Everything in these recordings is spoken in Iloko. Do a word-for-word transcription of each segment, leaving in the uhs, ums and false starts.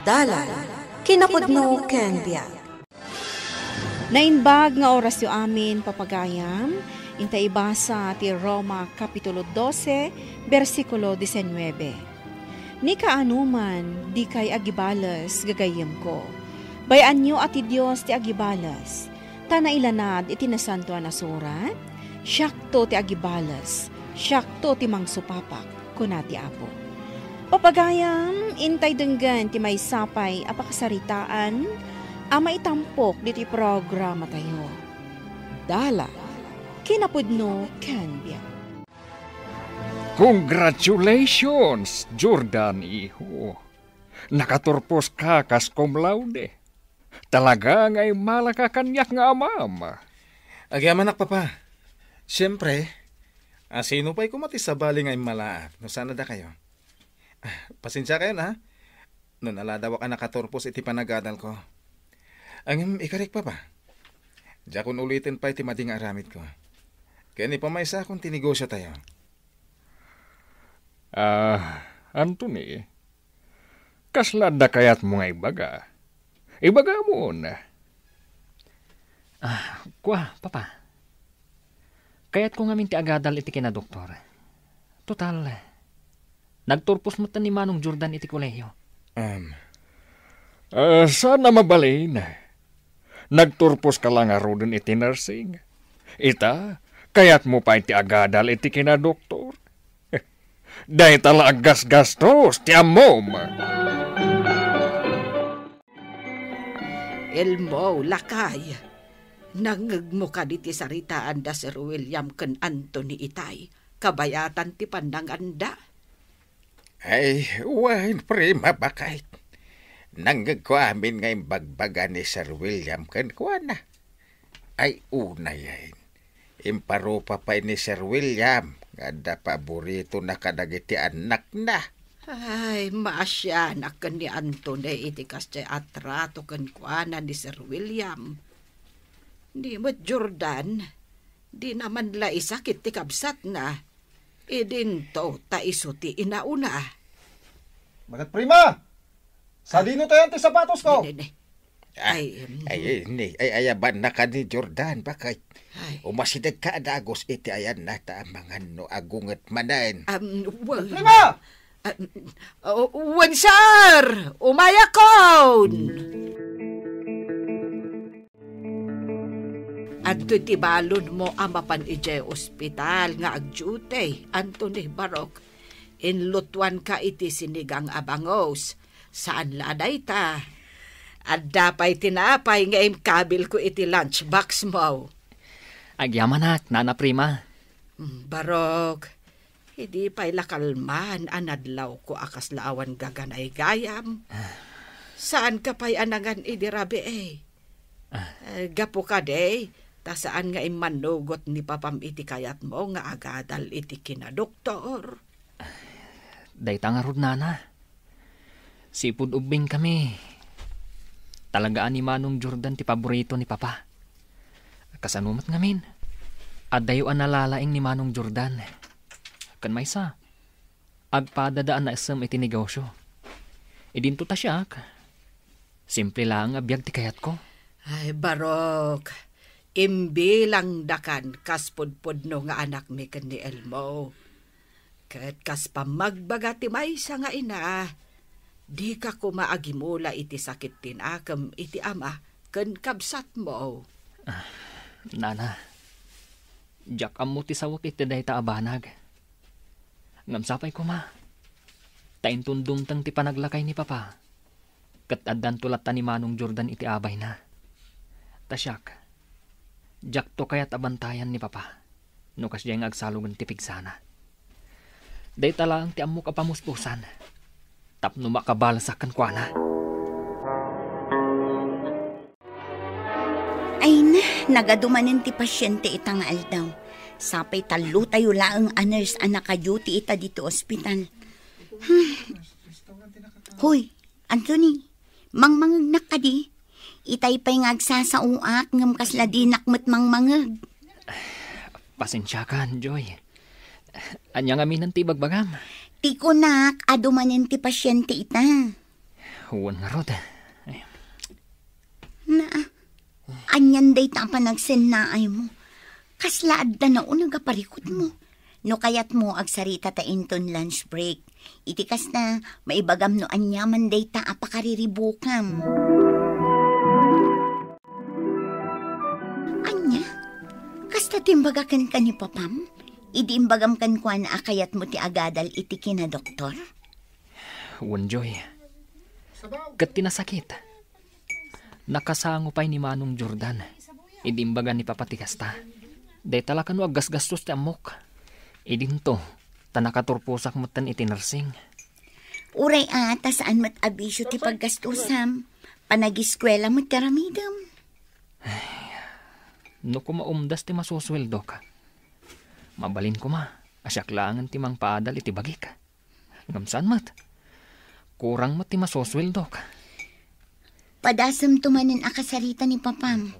Dalan, kinapudno ken biag. Naimbag nga orasyo amin, papagayam, inta ibasa ti Roma Kapitulo dose, bersikulo diecinueve. Ni kaanoman, dikay agibales, gagayyemko. Bay-anyo a ti Dios ti agibales, ta nailanad iti Nasantoan a Surat, "Siakto ti agibales, siakto ti mangsupapak," kuna ti Apo. Papagayam, intay denggen ti maysa pay a pakasaritaan a maitampok ditoy programatayo. Dalan, kinapudno ken biag. Congratulations, Jordan, iho. Nakaturpos ka kas cum laude. Talaga nga immalaka kaniak nga amam. Agyamanak, Papa. Siempre, a, sino pay koma ti sabali nga immalaak no saan a dakayo? Ah, pasensiakayon, ha? No naladawak a nakaturpos iti panagadalko. Ngem ikarik, Papa. Diakon uliten pay ti madi nga aramidko. Ken ipamaysakon ti negosiotayo. Ah, Anthony, kasla adda kayatmo nga ibaga? Ibagam. Ah, kua, Papa. Kayatko ngamin ti agadal iti kinadoktor. Total, nagturpos met ni Manong Jordan iti kolehiyo. Um, ah, saan a mabalin. Nagturpos ka la ngaruden iti nursing. Ita, kayatmo pay ti agadal iti kinadoktor. Dayta la aggasgastos ti ammom. Elmo, lakay, nangngegmo kadi ti saritaan da Sir William ken Anthony itay, kabayatan ti pannanganda? Ay, wen, Prima, baket. Nangngegko amin nga imbagbaga ni Sir William kenkuana. Ay, unayen, imparupa pay ni Sir William nga adda paboritona kadagiti annakna. Ay, maasianak ken ni Anthony iti kasdiay a trato kenkuana ni Sir William. Ni met Jordan, dina man la isakit ti kabsatna. Idinto ta isu ti inauna. Baket, Prima! Sadino tayan ti sapatosko? Ne, ne, ne. Ah, ay, em, ay, ay, ni, ay, ayabanna ka ni Jordan, baket. Ay. Umasidegka a dagus iti ayanna ta amangan no agunget manen. Am, wen. Prima! Am, o, wen, sir! Umayakon! Adtoy ti balonmo a mapan idiay ospital nga agduty, Anthony Barok. Inlutuanka iti sinigang a bangus. Saan la a dayta. Adda pay tinapay nga inkabilko iti lunch box mo. Agyamanak, Nana Prima. Mm, Barok, idi pay la kalman a nadlawko a kasla awan gaganay gayam. Ah. Saanka pay a nangan idi rabii? Ah. Eh, gapu kadi, ta saan nga immannugot ni papam iti kayatmo nga agadal iti kinadoktor. Dayta ngarud, Nana. Sipud ubbingkami, talaga a ni Manong Jordan ti paborito ni Papa. Kasano met ngamin? Addayo a nalalaing ni Manong Jordan. Ken maysa, agpadada a naisem iti negosyo. Idinto ta siak, simple laeng a biag ti kayatko. Ay, Barok, imbilangdakan kas pudpudno nga anakmi ken ni Elmo. Ket kas pammagbaga ti maysa nga ina, dika koma agimula iti sakit ti nakem iti ama ken kabsatmo. Ah, Nana, diak ammo ti sawek iti dayta a banag. Ngem sapay koma, ta inton dumteng ti panaglakay ni Papa, ket addanto latta ni Manong Jordan iti abayna. Ta siak, diakto kayat a bantayan ni Papa no kasdiay nga agsalogen ti pigsana. Dayta laeng ti ammok a pamuspusan tapno makabalesak kenkuana. Ay na, nagadu manen ti pasiente ita nga aldaw. Sapay tallotayo laeng a nurse a nakaduty ita ditoy ospital. Hmm. Hoy, Anthony, mangmangegnak kadi? Itay pay nga agsasaoak ngem kasla dinak met mangmangeg. Pasensiakan, Joy. Ania ngamin ti ibagbagam? Ti kunak, adu manen ti pasiente ita. Wen ngarud. Ay. Na, anian dayta a panagsennaaymo? Kasla adda nauneg a parikutmo? No kayatmo, agsarita ta inton lunch break. Iti kasta, maibagam no aniaman dayta a pakariribukam. Ania? Kasta ti imbaga kenka ni Papam? Idi imbagam kenkuana a kayatmo ti agadal iti kinadoktor? Wen, Joy. Ket ti nasakit, nakasango pay ni Manong Jordan idi imbaga ni Papa ti kasta. Dayta la kano aggasgastos ti ammok. Idinto, ta nakaturposak metten iti nursing. Uray a, ta saan met a bisio ti paggastusam. Panagiskuela met ti aramidem. No koma umdas ti masusueldok, mabalin koma a siak laengen ti mangpaadal iti bagik. Ngem saan met. Kurang met ti masusueldok. Padasemto manen a kasarita ni Papam.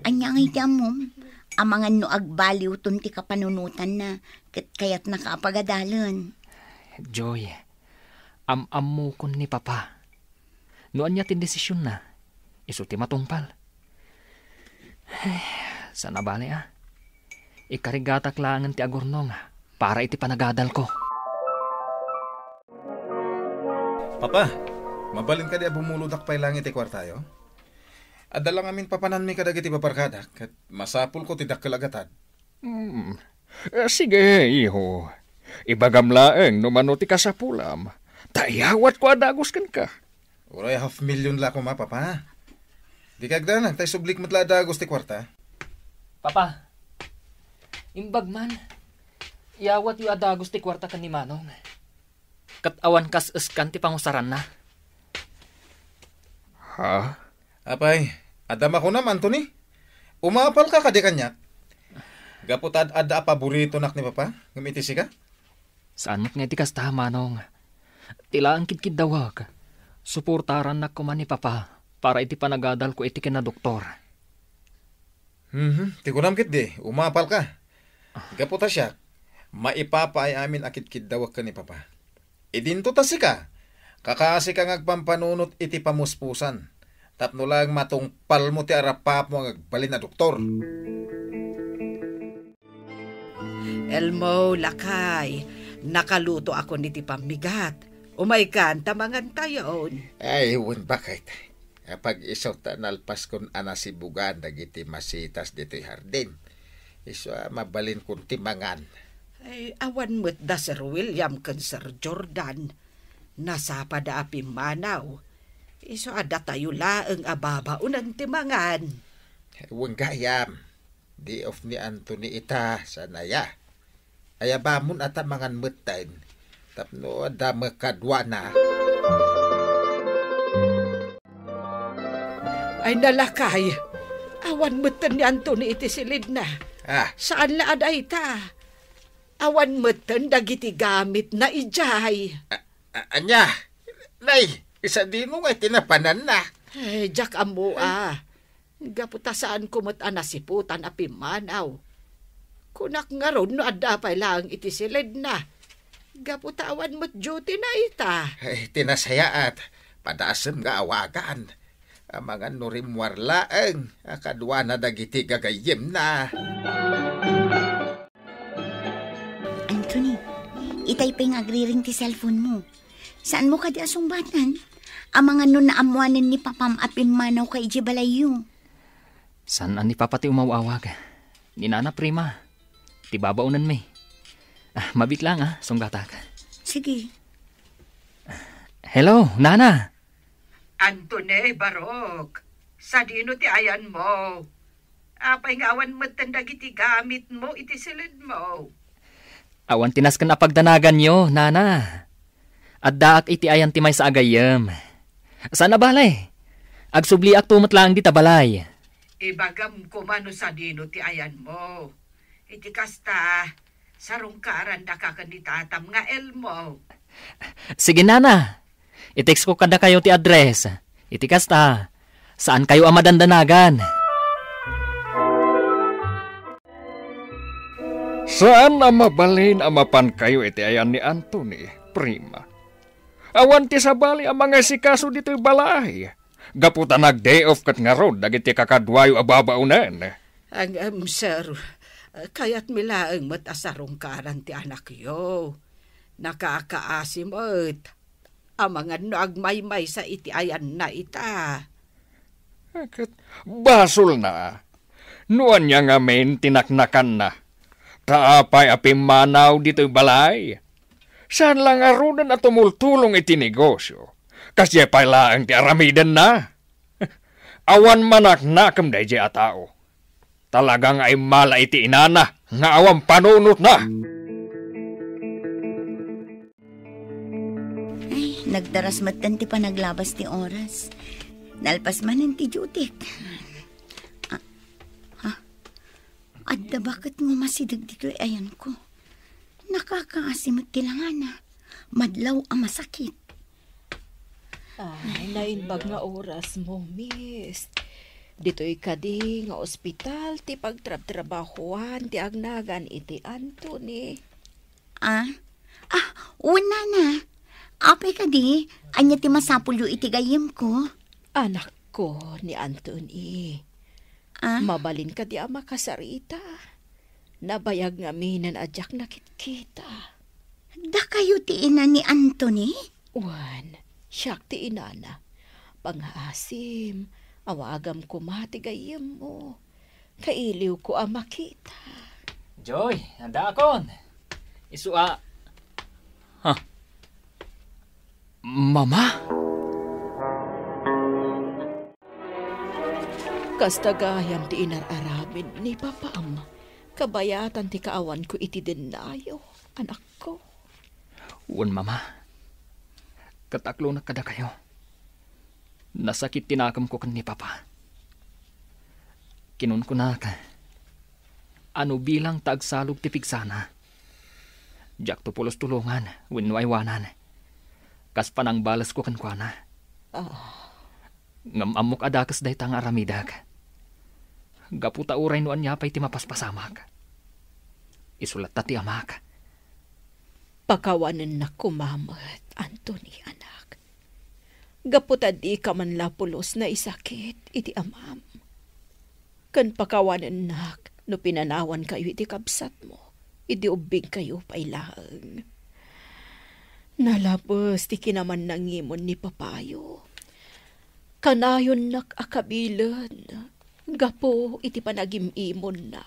Ania ngay ti ammom? Amangan no agbaliwton ti kapanunotanna, ket kayatnaka a pagadalen. Joy, am-ammokon ni Papa. No ania ti desisionna, isu ti matungpal. Ay, saan a bale a. Ikarigatak laengen ti agurnong para iti panagadalko. Papa, mabalin kadi a bumulodak pay laeng iti kuartayo? Adda la ngamin papananmi kadagiti babarkadak, ket masapulko ti dakkel a gatad. Hmm. Eh, sige, iho. Ibagam laeng no mano ti kasapulam. Ta iyawatko a dagus kenka. Uray half million la koma, Papa. Dika agdanag, ta isublik met la a dagus ti kuarta. Papa, imbag man, iyawatyo a dagus ti kuarta ken ni Manong. Ket awan kas-eskan ti pangusaranna. Ha? Apay, adda makunam, Anthony? Umapalka kadi kaniak? Gapu ta ad-adda a paboritonak ni Papa, ngem iti sika? Saan met nga iti kasta, Manong. Ti laeng kidkiddawek, suportarannak koma ni Papa para iti panagadalko iti kinadoktor. Mhm, ti kunam ketdi, umapalka. Gapu ta siak, maipapaay amin a kidkiddawek ken ni Papa. Idinto ta sika, kakasika nga agpampanunot iti pamuspusan, tapno laeng matungpalmo ti arapapmo nga agbalin a doktor. Elmo, lakay, nakalutoakon iti pammigat. Umaykan ta mangantayon. Ay, wen, baket. Apag-isu ta nalpaskon a nasibugan dagiti masitas ditoy hardin. Isu a mabalinkon ti mangan. Ay, awan met da Sir William ken Sir Jordan. Nasapada a pimmanaw. Isu a datayo laeng a babaonen ti mangan. Wen gayam. Day off ni Anthony ita, saan aya? Ayabamon a ta mangan metten, tapno adda makaduana. Ay, nalakay, awan metten ni Anthony iti silidna. Ah. Saan la a dayta? Awan metten dagiti gamitna idiay. A-, a-, ania? Nay, isadino nga iti napananna? Ay, diak ammo a. Gapu ta saanko met a nasiputan a pimmanaw. Kunak ngarud no adda pay laeng iti silidna. Gapu ta awan met duty na ita. Ay, ti nasayaat, padasem nga awagan. Amangan no rimmuar laeng a kaduana dagiti gagayyemna. Anthony, itay pay nga agriring ti cellphone mo. Saanmo kadi a sungbatan? Amangan no naammoanen ni Papam a pimmanawka idiay balayyo. Saan a ni Papa ti umaw-awag. Ni Nana Prima. Ti babaonenmi. Ah, mabiit lang, ah, sunggatak. Sige. Hello, Nana. Anthony, barok. Sadino ti ayanmo? Apay nga awan metten dagiti gamitmo iti silidmo? Awan ti nasken a pagdanaganyo, Nana. Addaak iti ayan ti maysa a gayyem. Saan a bale? Agsubliakto met laeng dita balay. Ibagam koma no sadino ti ayanmo. Iti kasta, sarungkaarandaka ken ni tatam nga Elmo. Sige, Nana. I-text ko kadakayo ti address. Iti kasta, saankayo a madandanagan. Saan a mabalin a mapankayo iti ayan ni Anthony, Prima. Awan ti sabali a mangasikaso ditoy balay. Gapu ta nag-day off ket ngarud dagiti kakaduayo a babaonen. Ngem, sir, kayatmi laeng met a sarungkaran ti anakyo. Nakakaasi met amangan no agmaymaysa iti ayanna ita. Ket basolna no ania ngamin ti naknakanna. Ta apay a pimmanaw ditoy balay? Saan la ngaruden a tumultulong iti negosio? Kasdiay pay laeng ti aramidenna. Awan manaknakem daydiay a tao. Talaga nga immala iti inana nga awan panunotna. Ay, nagdaras metten ti panaglabas ti oras. Nalpas manen ti dutik. Ah, ha? Adda baket nga umasideg ditoy ayanko. Nakakaasi met ti langana. Madlaw a masakit. Ay, naimbag nga oras mo, miss. Ditoy kadi nga ospital ti pagtrabtrabahuan ti agnagan iti Anthony. Ah? Ah, wen, nana. Apay kadi, ania ti masapulyo iti gayyemko? Anakko ni Anthony. Ah? Mabalin kadi a makasarita? Nabayag ngamin a diak nakitkita. Dakayo ti ina ni Anthony? Wen, siak ti inana. Pangaasim, awagam koma ti gayyemmo. Kailiwko a makita. Joy, addaakon. Isu a. Ha? Mama? Kasta gayam ti inar-aramid ni Papam. Kabayatan ti kaawanko iti dennayo, anakko. Wen, Mama. Ket aklonak kadakayo. Nasakit ti nakemko ken ni Papa. Kinunkunak, ano bilang ta agsalog ti pigsana. Diakto pulos tulongan wenno aywanan. Kas panangbalesko kenkuana. Ah. Ngem ammok a dakes dayta nga aramidek. Gapu ta uray no ania pay ti mapaspasamak. Isu latta ti amak. Pakawanennak koma met, Anthony, anak. Gapu ta dika man la pulos naisakit iti amam. Ken pakawanennak no pinanawankayo iti kabsatmo, idi ubbingkayo pay laeng. Nalabes ti kinamannangimon ni papayo. Kanayonnak a kabilen gapu iti panagim-imonna.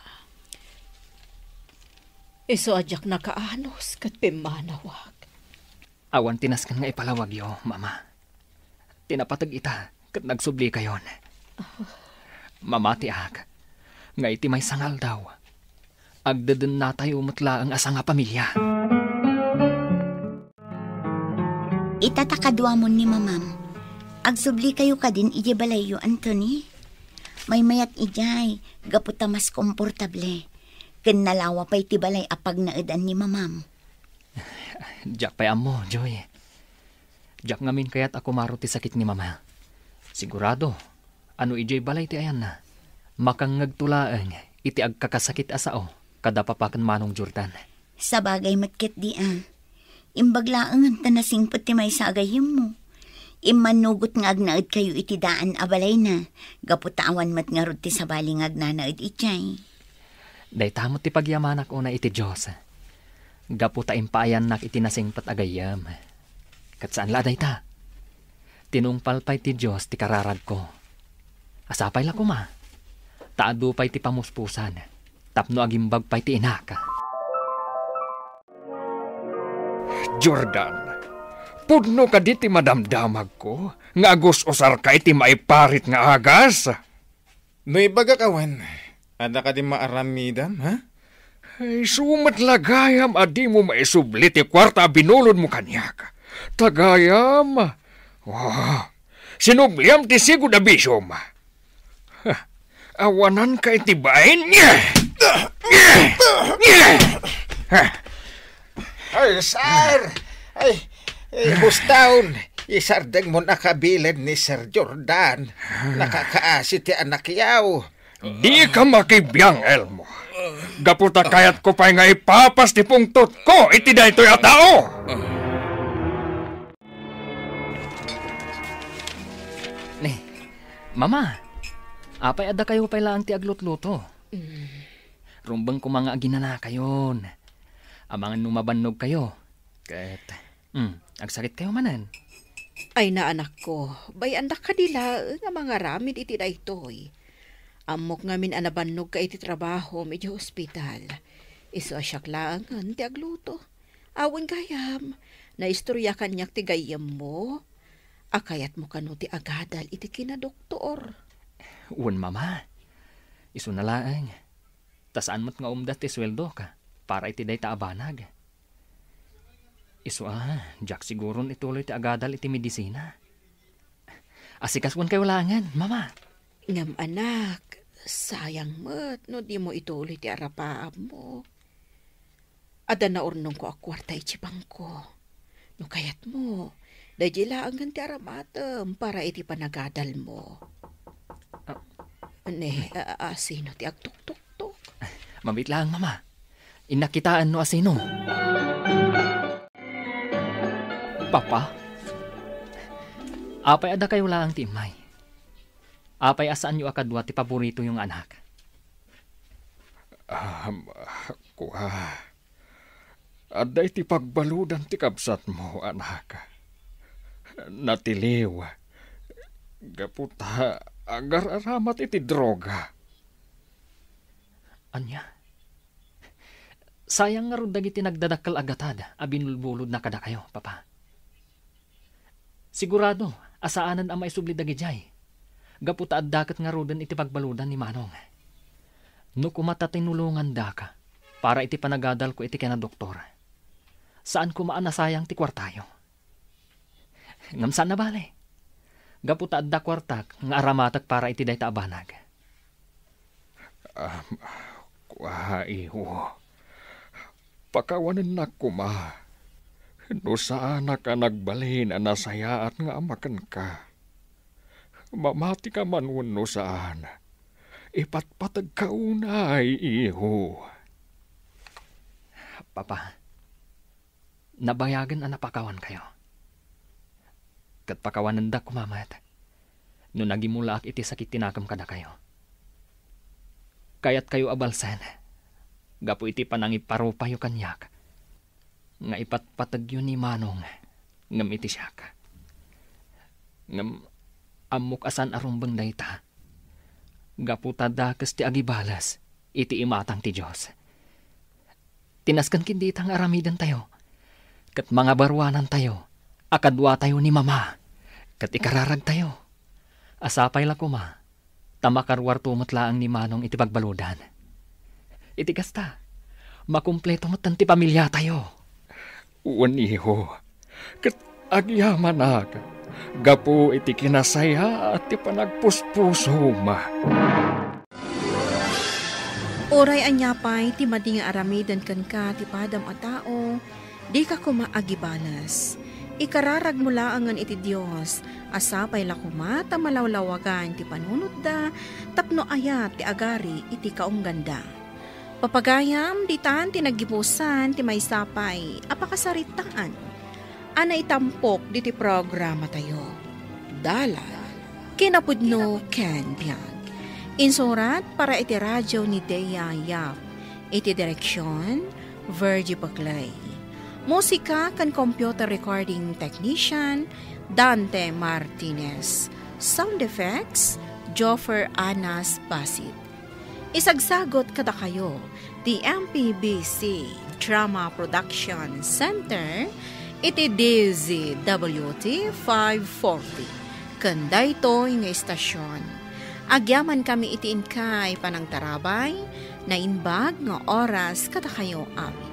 Isu a diak nakaanus ket pimmanawak. Awan ti nasken nga ipalawagyo, Mama. Ti napateg ita ket nagsublikayon. Mamatiak nga iti maysa nga aldaw, agdedennatayo met laeng a sangapamilia. Ita ta kaduamon ni Mamam. Agsublikayo kadin idiay balayyo, Anthony? Maymayat idiay, gapu ta mas komportable. Ken nalawa pay ti balay a pagnaedan ni Mamam. Diak pay ammo, Joy. Diak ngamin kayat a kumaro ti sakit ni Mama. Sigurado, ano idiay balay ti ayanna, makangngegto laeng iti agkakasakit a sao kada papa ken Manong Jordan. Sabagay met ketdi a. Imbag laengen ta nasingpet ti maysa a gayyemmo. Immannugot nga agnaedkayo iti daan a balayna, gapu ta awan met ngarud ti sabali nga agnanaed idiay. Dayta met ti pagyamanak unay iti Dios. Gapu ta impaayannak iti nasingpet a gayyem. Ket saan la a dayta. Tinungpal pay ti Dios ti kararagko. Sapay la koma, ta adu pay ti pamuspusan tapno agimbag pay ti inak. Jordan, pudno kadi ti madamdamagko nga agus-usarka iti maiparit nga agas? No ibagak a wen, adda kadi maaramidam, ha? Isu met la gayam a dimo maisubli ti kuarta a binulodmo kaniak. Ta gayam, oh, sinubliam ti sigud a bisiom. Ha, awananka iti bain. Ay, sir! Ay, eh, buston! Isardengmon a kabilen ni Sir Jordan. Nakakaasi ti anakyaw. Dika makibiang, Elmo. Gapu ta kayatko pay nga ipapas ti pungtotko iti daytoy a tao. Ne, Mama, apay adda kayo pay laeng ti aglutluto? Mm. Rumbeng koma nga aginanakayon. Amangan no mabannogkayo. Ket, hmm, agsakitkayo manen. Ay, anakko, bay-andak kadi laeng a mangaramid iti daytoy. Ammok ngamin a nabannogka iti trabahom iti hospital. Isu a siak laengen ti agluto. Awan gayam, naistorya kaniak ti gayyemmo. A kayatmo kano ti agadal iti kinadoktor? Wen, Mama. Isuna laeng. Ta saan met nga umda ti sueldo ka para iti dayta a banag. Isu a, diak siguron ituloy ti agadal iti medisina. Asikasuenkayo laengen, Mama. Ngem anak, sayang met no dimo ituloy ti arapaabmo. Adda naurnongko a kuarta iti bangko. No kayatmo, daydi laengen ti aramatem para iti panagadalmo. Ah. Ne, a, a, asino ti agtuktoktok? Mabiit laeng, Mama. Innak kitaen no asino. Papa, apay a dakayo laeng ti immay? Apay a saanyo a kadua ti paboritoyo nga anak? Am, kua, adda iti pagbaludan ti kabsatmo, anak. Natiliw. Gapu ta agar-aramat iti droga. Ania? Sayang ngarud dagiti nagdadakkel a gatad a binulbulodna kadakayo, Papa. Sigurado a saanen a maisubli dagidiay, gapu ta adda ket ngaruden iti pagbaludan ni Manong. No koma ta tinulongandaka para iti panagadalko iti kinadoktor, saan koma a nasayang ti kuartayo. Ngem saan a bale, gapu ta adda kuartak nga aramatek para iti dayta a banag. Am, kua, iho. Pakawanennak koma. No saanak a nagbalin a nasayaat nga ama kenka. Mamatika man wenno saan, ipatpategka unay, iho. Papa, nabayagen a napakawankayo. Ket pakawanendak koma met no nagimulaak iti sakit ti nakem kadakayo. Kayatkayo a balsen gapu iti panangiparupayo kaniak nga ipatpategyo ni Manong ngem iti siak. Ngem ammok a saan a rumbeng dayta gapu ta dakes ti agibales iti imatang ti Dios. Ti nasken ken dita nga aramidentayo ket mangabaruanantayo a kaduatayo ni Mama ket ikararagtayo a sapay la koma ta makaruarto met laeng ni Manong iti pagbaludan. Iti kasta, makumpleto metten ti pamiliatayo. Wen, iho, ket agyamanak gapu iti kinasayaat ti panagpuspusom. Uray ania pay ti madi nga aramiden kenka ti padam a tao, dika koma agibales. Ikararagmo laengen iti Dios a sapay la koma ta malawlawagan ti panunotda tapno ayat ti agari iti kaungganda. Papagayam, ditan ti naggibusan ti maysa pay a pakasaritaan a naitampok diti programatayo. Dalan, kinapudno ken biag. Insurat para iti radio ni Dea Yap. Iti direksyon, Virgie Paclay. Musika ken computer recording technician, Dante Martinez. Sound effects, Joffer Anas Basit. Isagsagot kadakayo ti M P B C Drama Production Center iti D Z W T five forty. Ken daytoy nga istasyon, agyamankami iti inkay panangtarabay, naimbag nga oras kadakayo amin.